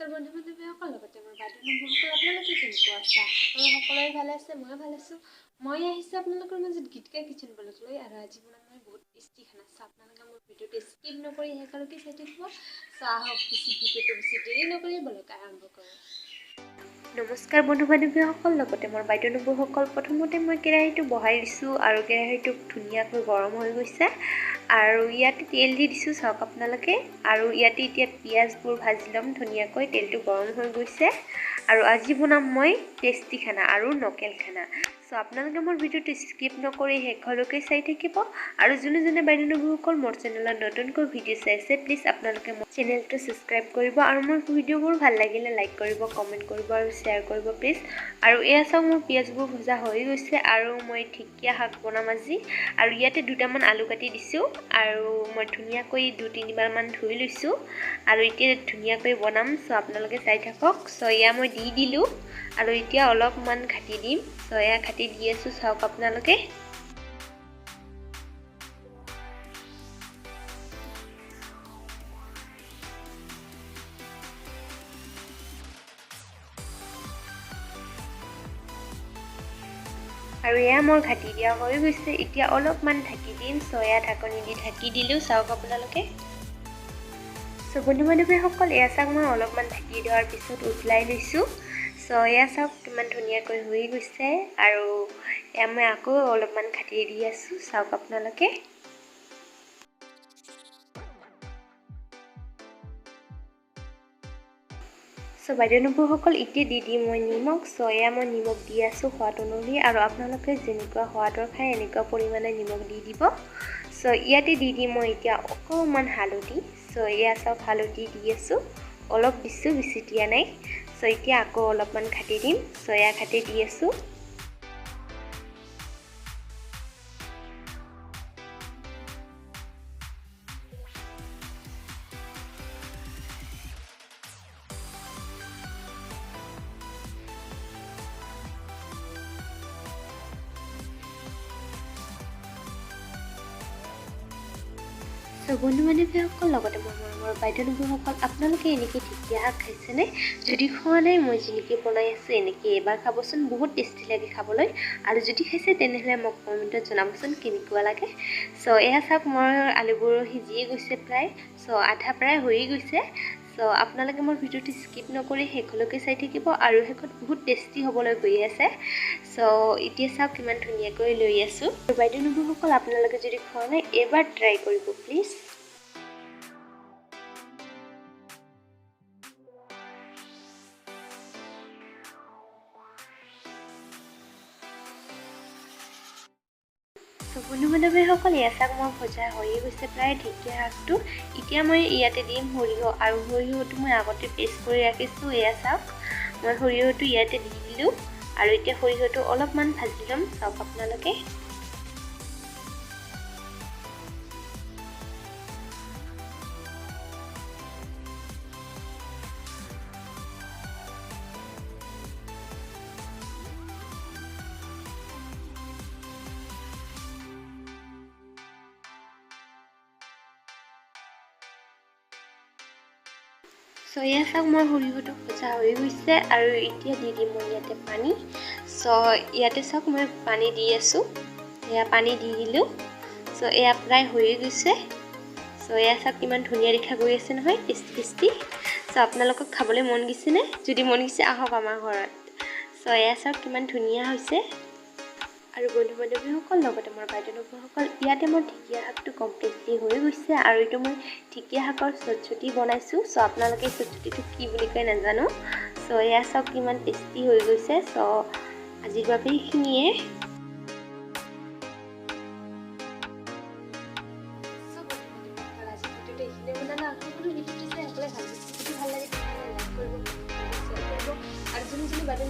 নমস্কাৰ বন্ধু বান্ধৱীসকল, লগতে মোৰ বাইদেউ নবৌসকল, আপোনালোকে কেনেকুৱা আছে? আশা কৰোঁ সকলোৱে ভালে আছে। ময়ো ভাল আছোঁ। মই আহিছোঁ আপোনালোকৰ মাজত গীতিকা কিচেন ব্লগ লৈ আৰু আজি বনাম মই বহুত টেষ্টি খানা। চ' আপোনালোকে মোৰ ভিডিঅ'টো স্কিপ নকৰি শেষলৈকে চাই থাকিব। চ' আহক, বেছি ভিডিঅ'টো বেছি দেৰি নকৰি বলক আৰম্ভ কৰোঁ। নমস্কাৰ বন্ধু বান্ধৱীসকল, লগতে মোৰ বাইদেউ নবৌসকল। প্ৰথমতে মই কেৰাহীটো বহাই দিছোঁ আৰু কেৰাহীটো ধুনীয়াকৈ গৰম হৈ গৈছে আৰু ইয়াতে তেল দি দিছোঁ, চাওক আপোনালোকে। আৰু ইয়াতে এতিয়া পিঁয়াজবোৰ ভাজি ল'ম ধুনীয়াকৈ। তেলটো গৰম হৈ গৈছে আৰু আজি বনাম মই টেষ্টি খানা আৰু নকেল খানা। চ' আপোনালোকে মোৰ ভিডিঅ'টো স্কিপ নকৰি শেষলৈকে চাই থাকিব। আৰু যোনে যোনে বাইদেউ নবৌসকল মোৰ চেনেলত নতুনকৈ ভিডিঅ' চাই আছে, প্লিজ আপোনালোকে মোৰ চেনেলটো ছাবস্ক্ৰাইব কৰিব আৰু মোৰ ভিডিঅ'বোৰ ভাল লাগিলে লাইক কৰিব, কমেণ্ট কৰিব আৰু শ্বেয়াৰ কৰিব প্লিজ। আৰু এয়া চাওক, মোৰ পিঁয়াজবোৰ ভজা হৈ গৈছে আৰু মই ঢেকীয়া শাক বনাম আজি। আৰু ইয়াতে দুটামান আলু কাটি দিছোঁ আৰু মই ধুনীয়াকৈ 2-3 বাৰমান ধুই লৈছোঁ আৰু এতিয়া ধুনীয়াকৈ বনাম। চ' আপোনালোকে চাই থাকক। চ' এয়া মই দি দিলোঁ আৰু এতিয়া অলপমান ঘাটি দিম। চ' এয়া ঘাটি দি আছোঁ, চাওক আপোনালোকে। আৰু এয়া মোৰ ঘাটি দিয়া হৈ গৈছে। এতিয়া অলপমান ঢাকি দিম। চ' এয়া ঢাকনি দি ঢাকি দিলোঁ, চাওক আপোনালোকে। চ' বন্ধু বান্ধৱীসকল, এয়া চাওক, মই অলপমান ঢাকি দিয়াৰ পিছত উতলাই লৈছোঁ। চ' এয়া চাওক, কিমান ধুনীয়াকৈ হৈ গৈছে আৰু এয়া মই আকৌ অলপমান ঘাটি দি আছোঁ, চাওক আপোনালোকে। চ' বাইদেউ নবৌসকল, এতিয়া দি দিম মই নিমখ। চ' এয়া মই নিমখ দি আছোঁ সোৱাদ অনুসৰি আৰু আপোনালোকে যেনেকুৱা সোৱাদৰ খায় এনেকুৱা পৰিমাণে নিমখ দি দিব। চ' ইয়াতে দি দিম মই এতিয়া অকণমান হালধি। চ' এয়া চাওক, হালধি দি আছোঁ, অলপ দিছোঁ, বেছি দিয়া নাই। চ' এতিয়া আকৌ অলপমান ঘাটি দিম। চ' এয়া ঘাটি দি আছোঁ। চ' বন্ধু বান্ধৱীসকল, লগতে মোৰ মৰমৰ বাইদেউ নবৌসকল, আপোনালোকে এনেকৈ ঢেকীয়া শাক খাইছেনে? যদি খোৱা নাই, মই যেনেকৈ বনাই আছোঁ এনেকৈ এবাৰ খাবচোন, বহুত টেষ্টি লাগে খাবলৈ। আৰু যদি খাইছে, তেনেহ'লে মোক কমেণ্টত জনাবচোন কেনেকুৱা লাগে। চ' এয়া চাওক, মোৰ আলুবোৰ সিজিয়ে গৈছে প্ৰায়। চ' আধা প্ৰায় হৈয়ে গৈছে। চ' আপোনালোকে মোৰ ভিডিঅ'টো স্কিপ নকৰি শেষলৈকে চাই থাকিব আৰু শেষত বহুত টেষ্টি হ'বলৈ গৈ আছে। চ' এতিয়া চাওক, কিমান ধুনীয়াকৈ লৈ আছোঁ। আৰু বাইদেউ নবৌসকল, আপোনালোকে যদি খোৱা নাই, এবাৰ ট্ৰাই কৰিব প্লিজ। চ' বন্ধু বান্ধৱীসকল, এয়া চাওক, মোৰ ভজা হৈয়ে গৈছে প্ৰায় ঢেকীয়া শাকটো। এতিয়া মই ইয়াতে দিম সৰিয়হ আৰু সৰিয়হটো মই আগতে পেষ্ট কৰি ৰাখিছোঁ। এয়া চাওক, মই সৰিয়হটো ইয়াতে দি দিলোঁ আৰু এতিয়া সৰিয়হটো অলপমান ভাজি ল'ম, চাওক আপোনালোকে। চ' এয়া চাওক, মোৰ সৰিয়হটো ভজা হৈ গৈছে আৰু এতিয়া দি দিম মই ইয়াতে পানী। চ' ইয়াতে চাওক, মই পানী দি আছোঁ। এয়া পানী দি দিলোঁ। চ' এয়া প্ৰায় হৈয়ে গৈছে। চ' এয়া চাওক, কিমান ধুনীয়া দেখা গৈ আছে নহয়, টেষ্টি টেষ্টি। চ' আপোনালোকক খাবলৈ মন গৈছেনে? যদি মন গৈছে, আহক আমাৰ ঘৰত। চ' এয়া চাওক, কিমান ধুনীয়া হৈছে। আৰু বন্ধু বান্ধৱীসকল, লগতে মোৰ বাইদেউ নবৌসকল, ইয়াতে মোৰ ঢেকীয়া শাকটো কমপ্লিটলি হৈ গৈছে আৰু এইটো মই ঢেকীয়া শাকৰ চটচটি বনাইছোঁ। চ' আপোনালোকে চটচটিটো কি বুলি কয় নাজানো। চ' এয়া চাওক, কিমান টেষ্টি হৈ গৈছে। চ' আজিৰ বাবে এইখিনিয়ে। চ' বন্ধু বান্ধৱীসকল, আজি ভিডিঅ'টো এইখিনিয়ে বনালোঁ। আশা কৰোঁ ভিডিঅ'টো চাই সকলোৱে ভাল পাইছে। যদি ভাল লাগে, তেনেহ'লে লাইক কৰিব, শ্বেয়াৰ কৰিব আৰু যোনে যোনে বাইদেউ